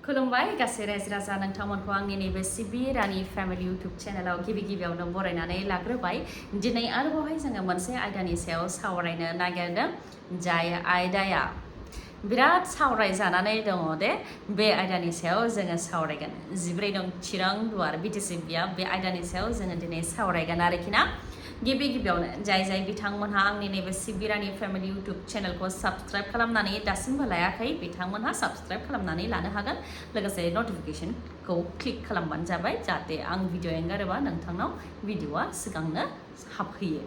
खुलुमबाय गासै रायजो राजा नोंथांमोनखौ आंनि नैबे सिबिरानि फेमिलि इउटुब चेनेलाव गिबियावनो बरायनानै लाग्रोबाय। दिनै आरोबावहाय जोङो मोनसे आयदानि सायाव सावरायनो नागिरदों। जाय आयदाया बिराद सावरायजानानै दङ दे बे आयदानि सायाव जोङो सावरायगोन। 14 नं चिरां दुवार बिटिसि बियाब बे आयदानि सायाव जोङो दिनै सावरायगोन आरोखि ना। गिबियावनो जाय बिथांमोनहा आंनि नैबे सिबिरानि फेमिलि इउटुब चेनेलखौ साबस्क्राइब खालामनानै दासिमबो लायाखै बिथांमोनहा साबस्क्राइब खालामनानै लानो हागोन। लोगोसे नटिफिकेशनखौ क्लिक खालामबानो जाबाय जाहाथे आं भिडिअ एंगारोबा नोंथांनाव भिडिअआ सिगांनो हाबहैयो।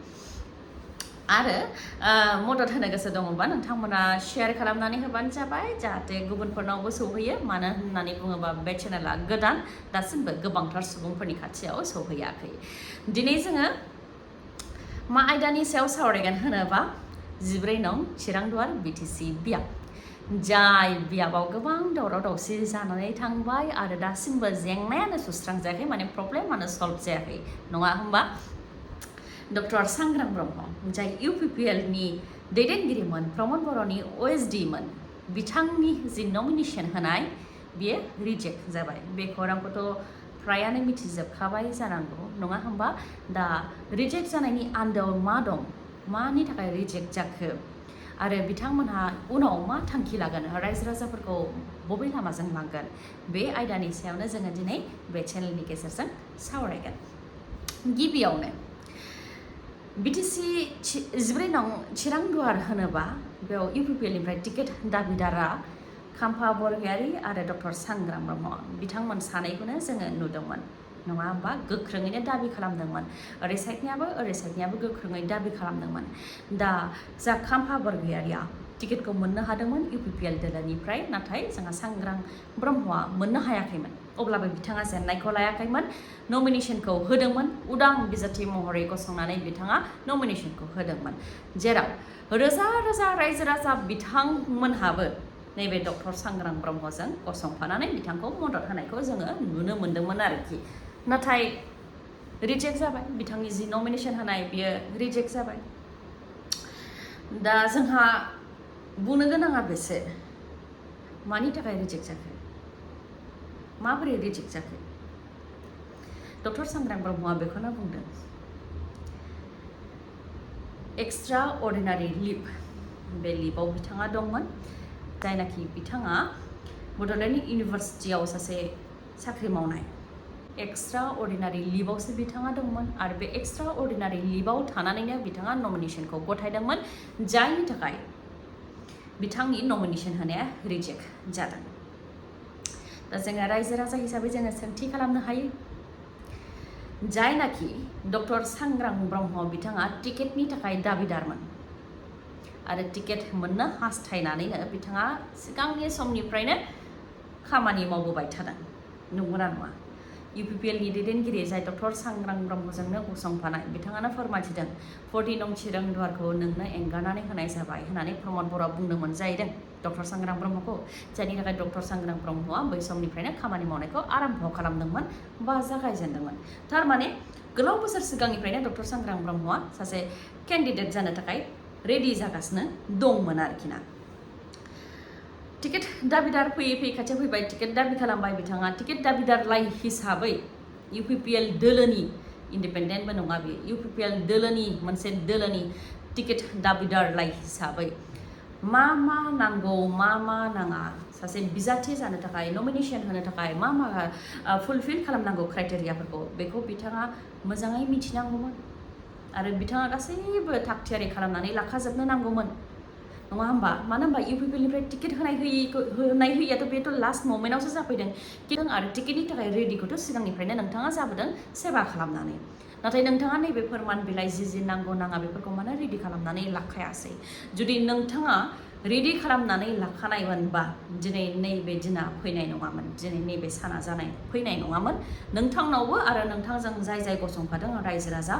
आरो मदद होनो गोसो दङबा नोंथांमोना शेयार खालामनानै होबानो जाबाय जाहाथे गुबुनफोरनावबो सौहैयो। मानो होननानै बुङोबा बे चेनेला गोदान दासिमबो गोबांथार सुबुंफोरनि खाथियाव सौहैयाखै। दिनै जोङो मा आयदानि सायाव सावरायगोन होनोबा 14 नं चिरां दुवार बिटिसि बियाब। जाय बियाबाव गोबां दावराव दावसि जानानै थांबाय आरो दासिमबो जेंनायानो सुस्रांजायाखै, माने प्रब्लेमानो सल्भ जायाखै नङा होमबा। डक्टर सांग्रां ब्रह्म जाय इउपिपिएलनि दैदेनगिरिमोन, प्रमद बर'नि OSD मोन, बिथांनि जि नमिनेशन होनाय बियो रिजेक्ट जाबाय। बे खौरांखौथ' फ्रायानो मिथिजोबखाबाय जानांगौ नङा होमबा। दा रिजेक्ट जानायनि आन्दोआव मा दं, मानि थाखाय रिजेक्ट जाखो आरो बिथांमोनहा उनाव मा थांखि लागोन, रायजो राजाफोरखौ बबे लामाजों लांगोन, बे आयदानि सायावनो जोङो दिनै बे चेनेलनि गेजेरजों सावरायगोन। गिबियावनो बिटिसि 14 नं चिरां दुवार होनोबा बेयाव इउपिपिएलनिफ्राय टिकेट दाबिदारा खाम्फा बरगयारी आरो डक्टर सांग्रां ब्रह्म बिथांमोन सानैखौनो जोङो नुदोंमोन नङा होमबा। गोख्रोङैनो दाबि खालामदोंमोन, ओरै साइडनियाबो गोख्रोङै दाबि खालामदोंमोन। दा जा खाम्फा बरगयारिया टिकेटखौ मोननो हादोंमोन इउपिपिएल दोलोनिफ्राय, नाथाय जोंहा सांग्रां ब्रह्मआ मोननो हायाखैमोन। अब्लाबो बिथाङा जेननायखौ लायाखैमोन, नमिनेशनखौ होदोंमोन। उदां बिजाथि महरै गसंनानै बिथाङा नमिनेशनखौ होदोंमोन, जेराव रोजा रोजा रायजो राजा बिथांमोनहाबो नैबे डक्टर सांग्रां ब्रह्मजों गसंफानानै बिथांखौ मदद होनायखौ जोङो नुनो मोन्दोंमोन आरोखि। नाथाय रिजेक्ट जाबाय, बिथांनि जि नमिनेशन होनाय बियो रिजेक्ट जाबाय। दा जोंहा बुंनो गोनाङा बेसो, मानि थाखाय रिजेक्ट जाखो, माबोरै रिजेक्ट जाखो। डक्टर सांग्रां ब्रह्मआ बेखौनो बुंदों, एक्सट्रा अर्डिनारि लिभ, बे लिभआव बिथाङा दंमोन। जायनाखि बिथाङा बड'लेण्ड इउनिभार्सिटियाव सासे साख्रि मावनाय, एक्सट्रा अर्डिनारि लिभआवसो बिथाङा दंमोन आरो बे एक्सट्रा अर्डिनारि लिभआव थानानैनो बिथाङा नमिनेशनखौ गथायदोंमोन, जायनि थाखाय बिथांनि नमिनेशन होनाया रिजेक्ट जादों। दा जोङो रायजो राजा हिसाबै जोङो सोंथि खालामनो हायो, जायनाखि डक्टर सांग्रां ब्रह्म बिथाङा टिकेटनि थाखाय दाबिदारमोन आरो टिकेट मोननो हास्थायनानैनो बिथाङा सिगांनि समनिफ्रायनो खामानि मावबोबाय थादों, नंगौना नङा। इउपिपिएलनि दैदेनगिरि जाय डक्टर सांग्रां ब्रह्मजोंनो गसंफानाय बिथाङानो फोरमायथिदों 14 नं चिरां दुवारखौ नोंनो एंगारनानै होनाय जाबाय होननानै प्रमद बर'आ बुंदोंमोन जाहैदों डक्टर सांग्रां ब्रह्मखौ। जायनि थाखाय डक्टर सांग्रां ब्रह्मआ बै समनिफ्रायनो खामानि मावनायखौ आरम्भ खालामदोंमोन बा जागायजेनदोंमोन। थारमाने गोलाव बोसोर सिगांनिफ्रायनो डक्टर सांग्रां ब्रह्मआ सासे केन्डिडेट जानो थाखाय रेडि जागासिनो दंमोन आरोखि ना। टिकेट दाबिदार फैयै खाथियाव फैबाय, टिकेट दाबि खालामबाय बिथाङा। टिकेट दाबिदारलाय हिसाबै इउपिपिएल दोलोनि, इन्डिपेन्डेन्टबो नङा बेयो, इउपिपिएल दोलोनि मोनसे दोलोनि टिकेट दाबिदारलाय हिसाबै मा नांगौ मा नाङा, सासे बिजाथि जानो थाखाय नमिनेशन होनो थाखाय मा फुलफिल खालामनांगौ क्राइटेरियाफोरखौ, बेखौ बिथाङा मोजाङै मिथिनांगौमोन आरो बिथाङा गासैबो थागथियारि खालामनानै लाखाजोबनो नांगौमोन नङा होमबा। मानो होनबा इउपिपिएलनिफ्राय टिकेट होनाय होयैयाथ' बेथ' लास्ट मोमेन्टआवसो जाफैदों। आरो टिकेटनि थाखाय रेडिखौथ' सिगांनिफ्रायनो नोंथाङा जाबोदों सेवा खालामनानै। नाथाय नोंथाङा नैबे फोरमान बिलाइ जि नांगौ नाङा बेफोरखौ मानो रेडि खालामनानै लाखायासै। जुदि नोंथाङा रेडि खालामनानै लाखानायमोनबा दिनै नैबे दिना फैनाय नङामोन, दिनै नैबे साना फैनाय नङामोन। नोंथांनावबो आरो नोंथांजों जाय गसंफादों रायजो राजा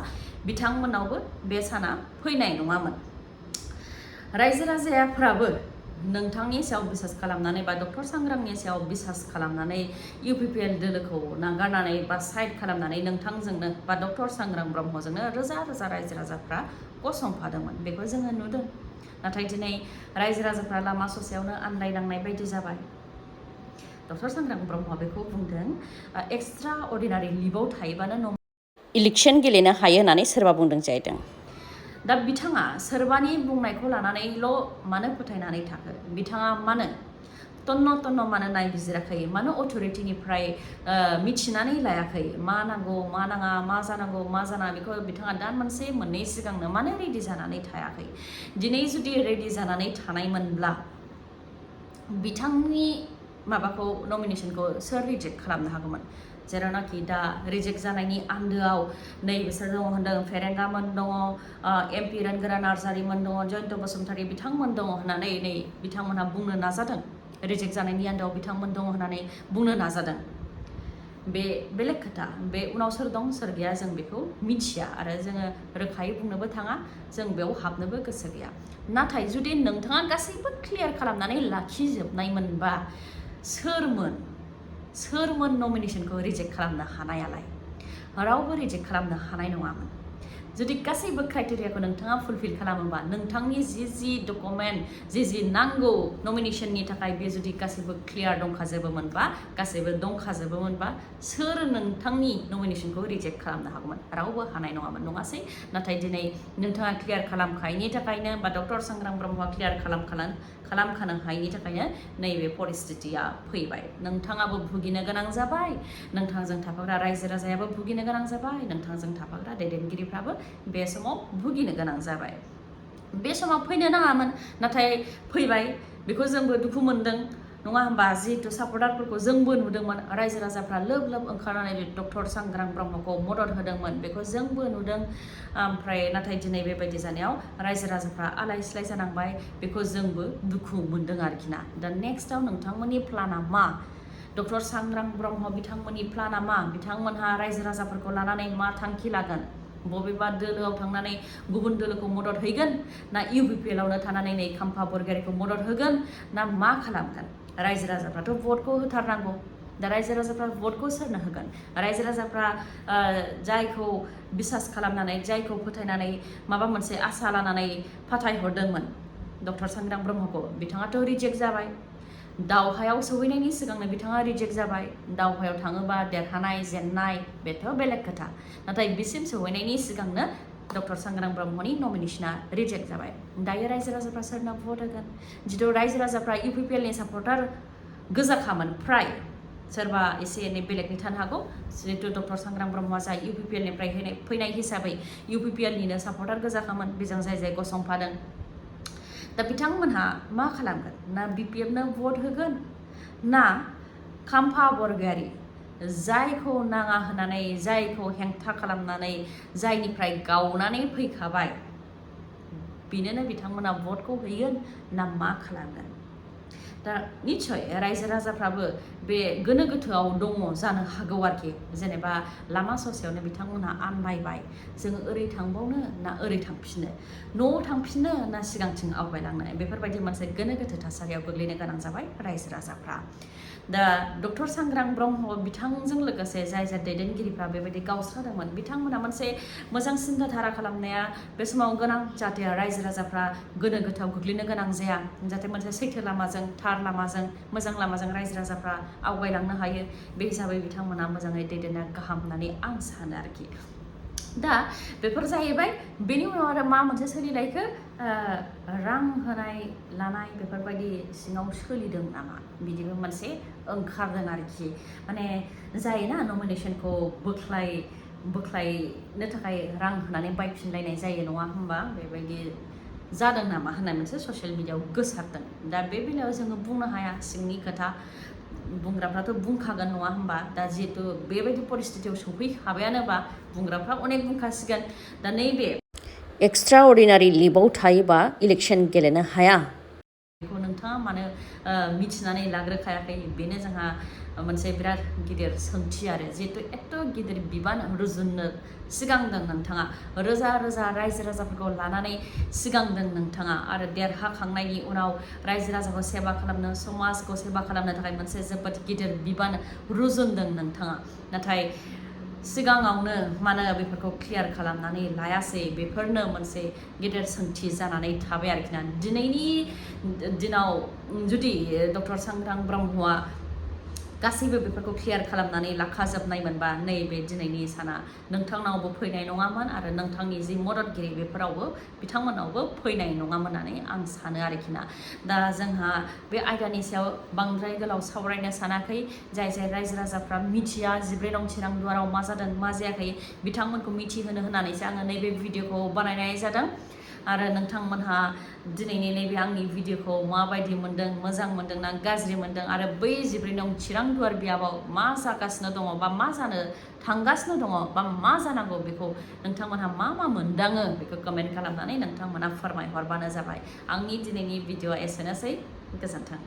बिथांमोनावबो बे साना फैनाय नङामोन। रायजो राजाफोराबो नोंथांनि सायाव बिसास खालामनानै बा डक्टर सांग्रांनि सायाव बिसास खालामनानै इउपिपिएल दोलोखौ नागारनानै बा साइड खालामनानै नोंथांजोंनो बा डक्टर सांग्रां ब्रह्मजोंनो रोजा रोजा रायजो राजाफ्रा गसंफादोंमोन, बेखौ जोङो नुदों। नाथाय दिनै रायजो राजाफ्रा लामा ससेयावनो आन्दायनांनाय बायदि जाबाय। डक्टर सांग्रां ब्रह्मआ बेखौ बुंदों एक्सट्रा अर्डिनारि लिभआव थायोबानो इलेक्सन गेलेनो हायो होननानै सोरबा बुंदों जाहैदों दा बिथाङा सोरबानि बुंनायखौ लानानैल' मानो फोथायनानै थाखो बिथाङा मानो तन्न मानो नायबिजिराखै मानो अथ'रिटिनिफ्राय मिथिनानै लायाखै मा नांगौ मा नाङा मा जानांगौ मा जानाङा बेखौ बिथाङा दान मोनसे मोननै सिगांनो मानो रेडि जानानै थायाखै दिनै जुदि रेडि जानानै थानायमोनब्ला बिथांनि माबाखौ नमिनेसनखौ सोर रिजेक्ट खालामनो हागौमोन जेरावनाखि दा रिजेक्ट जानायनि आन्दोआव नै बिसोर दङ होनदों फेरेंगामोन दङ एमपि रोनगोरा नार्जारिमोन दङ जयन्त बसुमतारी बिथांमोन दङ होननानै नै बिथांमोनहा बुंनो नाजादों रिजेक्ट जानायनि आन्दोआव बिथांमोन दङ होननानै बुंनो नाजादों बे बेलेग खोथा बे उनाव सोर दं सोर गैया जों बेखौ मिथिया आरो जोङो रोखायै बुंनोबो थाङा जों बेयाव हाबनोबो गोसो गैया नाथाय जुदि नोंथाङा गासैबो क्लियार खालामनानै लाखिजोबनायमोनबा सोरमोन नमिनेसनखौ रिजेक्ट खालामनो हानायालाय रावबो रिजेक्ट खालामनो हानाय नङामोन जुदि गासैबो क्राइटेरियाखौ नोंथाङा फुलफिल खालामोबा नोंथांनि जि डकुमेन्ट जि नांगौ नमिनेसननि थाखाय बे जुदि गासैबो क्लियार दंखाजोबोमोनबा गासैबो दंखाजोबोमोनबा सोर नोंथांनि नमिनेसनखौ रिजेक्ट खालामनो हागौमोन रावबो हानाय नङामोन नङासै नाथाय दिनै नोंथाङा क्लियार खालामखायैनि थाखायनो बा डक्टर सांग्रां ब्रह्मआ क्लियार खालामखानो हायैनि थाखायनो नैबे परिस्थितिया फैबाय नोंथाङाबो भुगिनो गोनां जाबाय नोंथांजों थाफाग्रा रायजो राजायाबो भुगिनो गोनां जाबाय नोंथांजों थाफाग्रा दैदेनगिरिफ्राबो बे समाव भुगिनो गोनां जाबाय बे समाव फैनो नाङामोन नाथाय फैबाय बेखौ जोंबो दुखु मोनदों नङा होमबा जिहेतु सापर्टारफोरखौ जोंबो नुदोंमोन रायजो राजाफ्रा लोब ओंखारनानै डक्टर सांग्रां ब्रह्मखौ मदद होदोंमोन बेखौ जोंबो नुदों ओमफ्राय नाथाय दिनै बेबायदि जानायाव रायजो राजाफ्रा आलाय सिलाय जानांबाय बेखौ जोंबो दुखु मोनदों आरोखि ना दा नेक्स्टआव नोंथांमोननि प्लाना मा डक्टर सांग्रां ब्रह्म बिथांमोननि प्लाना मा बिथांमोनहा रायजो राजाफोरखौ लानानै मा थांखि लागोन बबेबा दोलोआव थांनानै गुबुन दोलोखौ मदद हैगोन ना इउपिपिएलआवनो थानानै नै खाम्फा बरगयारिखौ मदद होगोन ना मा खालामगोन रायजो राजाफ्राथ' भटखौ होथारनांगौ दा रायजो राजाफ्रा भटखौ सोरनो होगोन रायजो राजाफ्रा जायखौ बिसास खालामनानै जायखौ फोथायनानै माबा मोनसे आसा लानानै फाथायहरदोंमोन डक्टर सांग्रां ब्रह्मखौ बिथाङाथ' रिजेक्ट जाबाय दावहायाव सौहैनायनि सिगांनो बिथाङा रिजेक्ट जाबाय दावहायाव थाङोबा देरहानाय जेननाय बेथ' बेलेग खोथा नाथाय बिसिम सौहैनायनि सिगांनो डक्टर सांग्रां ब्रह्मनि नमिनेसना रिजेक्ट जाबाय दायो रायजो राजाफ्रा सोरनो भट होगोन जिथु रायजो राजाफ्रा इउपिपिएलनि सापर्टार गोजाखामोन फ्राय सोरबा एसे एनै बेलेगनि थानो हागौ जिहेतु डक्टर सांग्रां ब्रह्मआ जाय इउपिपिएलनिफ्राय फैनाय हिसाबै इउपिपिएलनिनो सापर्टार गोजाखामोन बेजों जाय गसंफादों दा बिथांमोनहा मा खालामगोन ना बिपिएफनो भट होगोन ना खाम्फा बरगयारि जायखौ नाङा होननानै जायखौ हेंथा खालामनानै जायनिफ्राय गावनानै फैखाबाय बेनोनो बिथांमोना भटखौ हैगोन ना मा खालामगोन दा निश्चय रायजो राजाफ्राबो बे गोनो गोथोआव दङ जानो हागौ आरोखि जेनेबा लामा ससेयावनो बिथांमोनहा आन्दायबाय जोङो ओरै थांबावनो ना ओरै थांफिनो न'आव थांफिनो ना सिगांथिं आवगायलांनो बेफोरबायदि मोनसे गोनो गोथो थासारियाव गोग्लैनो गोनां जाबाय रायजो राजाफ्रा दा डक्टर सांग्रां ब्रह्म बिथांजों लोगोसे जाय दैदेनगिरिफ्रा बेबायदि गावस्रादोंमोन बिथांमोना मोनसे मोजां सिन्था धारा खालामनाया बे समाव गोनां जाहाथे रायजो राजाफ्रा गोनो गोथोआव गोग्लैनो गोनां जाया जाहाथे मोनसे सैथो लामाजों थार लामाजों मोजां लामाजों रायजो राजाफ्रा आवगायलांनो हायो बे हिसाबै बिथांमोना मोजाङै दैदेननो गाहाम होननानै आं सानो आरोखि दा बेफोर जाहैबाय बेनि उनाव आरो मा मोनसे सोलिलायखो रां होनाय लानाय बेफोरबायदि सिङाव सोलिदों नामा बिदिबो मोनसे ओंखारदों आरोखि माने जायोना नमिनेसनखौ बोख्लायनो थाखाय रां होनानै बायफिनलायनाय जायो नङा होमबा बेबायदि जादों नामा होननाय मोनसे ससियेल मिडियायाव गोसारदों दा बे बेलायाव जोङो बुंनो हाया सिंनि खोथा बुंग्राफ्राथ' बुंखागोन नङा होमबा दा जिहेतु बेबायदि परिस्थितियाव सौफैखाबायानोबा बुंग्राफ्रा अनेक बुंखासिगोन दा नैबे एक्सट्रा अर्डिनारि लिभआव थायोबा इलेक्सन गेलेनो हाया बेखौ नोंथाङा मानो मिथिनानै लाग्रोखायाखै बेनो जोंहा मोनसे बिराद गिदिर सोंथि आरो जिहेतु एथ' गिदिर बिबान रुजुननो सिगांदों नोंथाङा रोजा रोजा रायजो राजाफोरखौ लानानै सिगांदों नोंथाङा आरो देरहाखांनायनि उनाव रायजो राजाखौ सेबा खालामनो समाजखौ सेबा खालामनो थाखाय मोनसे जोबोद गिदिर बिबान रुजुनदों नोंथाङा नाथाय सिगाङावनो मानो बेफोरखौ क्लियार खालामनानै लायासै बेफोरनो मोनसे गेदेर सोंथि जानानै थाबाय आरोखि ना दिनैनि दिनाव जुदि डक्टर सांग्रां ब्रह्मआ गासैबो बेफोरखौ क्लियार खालामनानै लाखाजोबनाय मोनबा नैबे दिनैनि साना नोंथांनावबो फैनाय नङामोन आरो नोंथांनि जि मददगिरि बेफोरावबो बिथांमोनावबो फैनाय नङामोन होननानै आं सानो आरोखि ना। दा जोंहा बे आयदानि सायाव बांद्राय गोलाव सावरायनो सानाखै। जाय रायजो राजाफ्रा मिथिया 14 नं चिरां दुवाराव मा जादों मा जायाखै बिथांमोनखौ मिथिहोनो होननानैसो आङो नैबे भिडिअखौ बानायनाय जादों। आरो नोंथांमोनहा दिनैनि नैबे आंनि भिडिअखौ माबायदि मोन्दों, मोजां मोन्दों ना गाज्रि मोन्दों आरो बै 14 नं चिरां दुवार बियाबाव मा जागासिनो दङ बा मा जानो थांगासिनो दङ बा मा जानांगौ बेखौ नोंथांमोनहा मा मोनदाङो बेखौ कमेन्ट खालामनानै नोंथांमोनहा फोरमायहरबानो जाबाय। आंनि दिनैनि भिडिअआ एसेनोसै। गोजोन्थों।